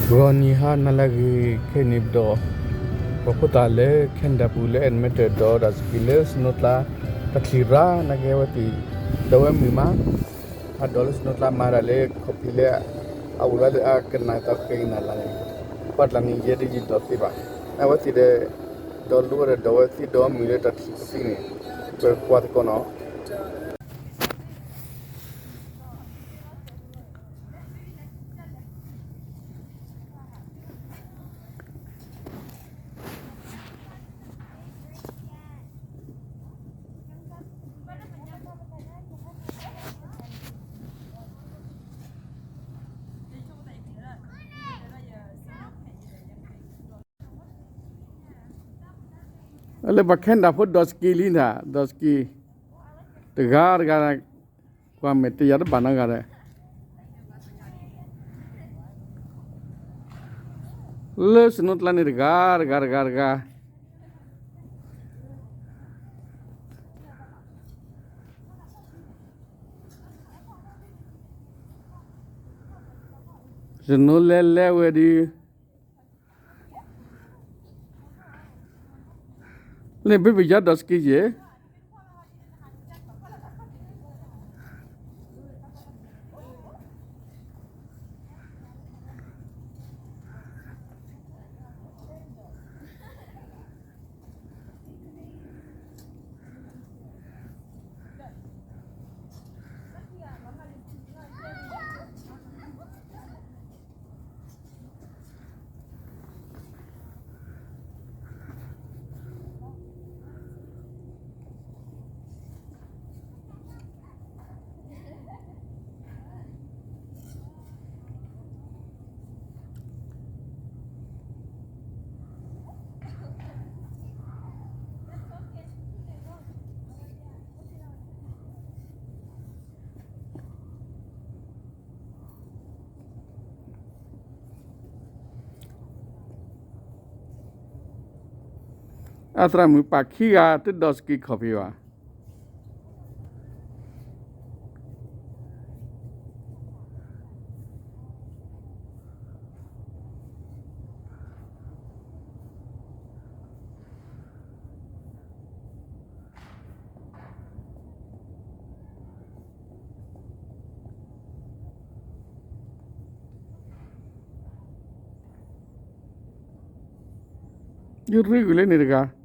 ဂီၤနံၤဟါနၤလၢအဂ့ၤ ခဲအံၤန့ၣ်ဒီး ပှၤဖိသၣ်လၢ Canada ပူၤလၢ Edmonton ဒီး ဒီးစကံလၢ snow ကျါ တၢ်ချံၣ်ရၣ် နာ်က့အဝဲသ့ၣ် ဒီးဝဲမုာ်မး အဒိးလၢ snow ကျါမၤဒၣ်လၢ ခီၣ်ဖံးလၢ အအိၣ်လၢအကနၣ်သီဃဲၤကနၣ်လၢ်န့ၣ် ပှၤတကျါန့ၣ် ယဲဒၣ်ယဒိးသ့ဘၣ် အဝဲသ့ၣ်ဒီး ဒီးလိဝဲဒီး ဒီးဝဲသ့ၣ်ဒီးမုာ်လၢတၢ်ချံၣ်ပသ့န့ၣ် ပကွၢ်သကိးနီၤ လၢပှၤ Canada ဖိဒိးစကံလံနၤ ဒိးစကံ တဂၤတဂၤ ကွၢ်မဲာ်တယၤတဘၣ်နီတဂၤဒီး လၢ snow ကျါန့ၣ်တဂၤတဂၤတဂၤတဂၤ snow လဲၤလဲၤဝဲဒုး န့ၣ်ဘၣ်ပယီၤဒိးစကံယဲၢ် အသရၣ်မုၣ်ပာ်ခံဂၤတဒိးစကံခီၣ်ဖံးဘၣ် ယရ့ဂုာ်လၢန့ၣ်တဂၤ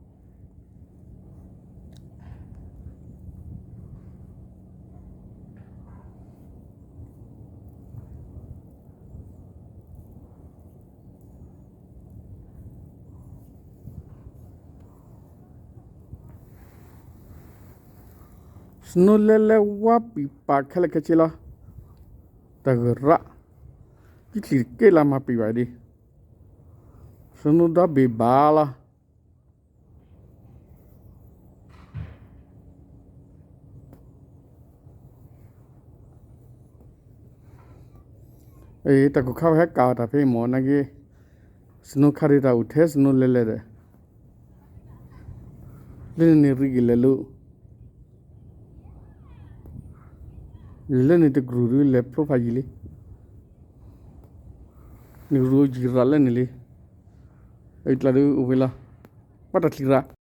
snow လဲၤလဲၤဝါပံာ်ပာ်ခဲလၢာ်ခဲဆ့လီၤ တၢ်ဂိၢ်ရၣ် ယချံၣ်တက့ၢ်လၢမၤပံာ်ဘၣ်ဒ် snow ဒီဘ့ၣ်ဘၣ်လီၤ တၢ်ကိၢ်ခါဝဲဟဲကၣ်အီၤ တၢ်ဖဲမ့ၢ်နာ်က့ snow ခါဒုးတၢ်အိၣ်ထဲ snow လဲၤလဲၤဒီး လၢန့ၣ်န့ၣ်ရံက့ၤလဲၤလိၤ လၢန့ၣ်တကရူၢ်ဒုးလဲၤဖျိဖးယံာ်လံ နကရူၢ်အိၣ်ယံာ်ရၣ်လၢန့ၣ်လံ အကျါဒုးအိၣ်ဝဲလီၤ ပှၤတၢ်ချံၣ်ရၣ်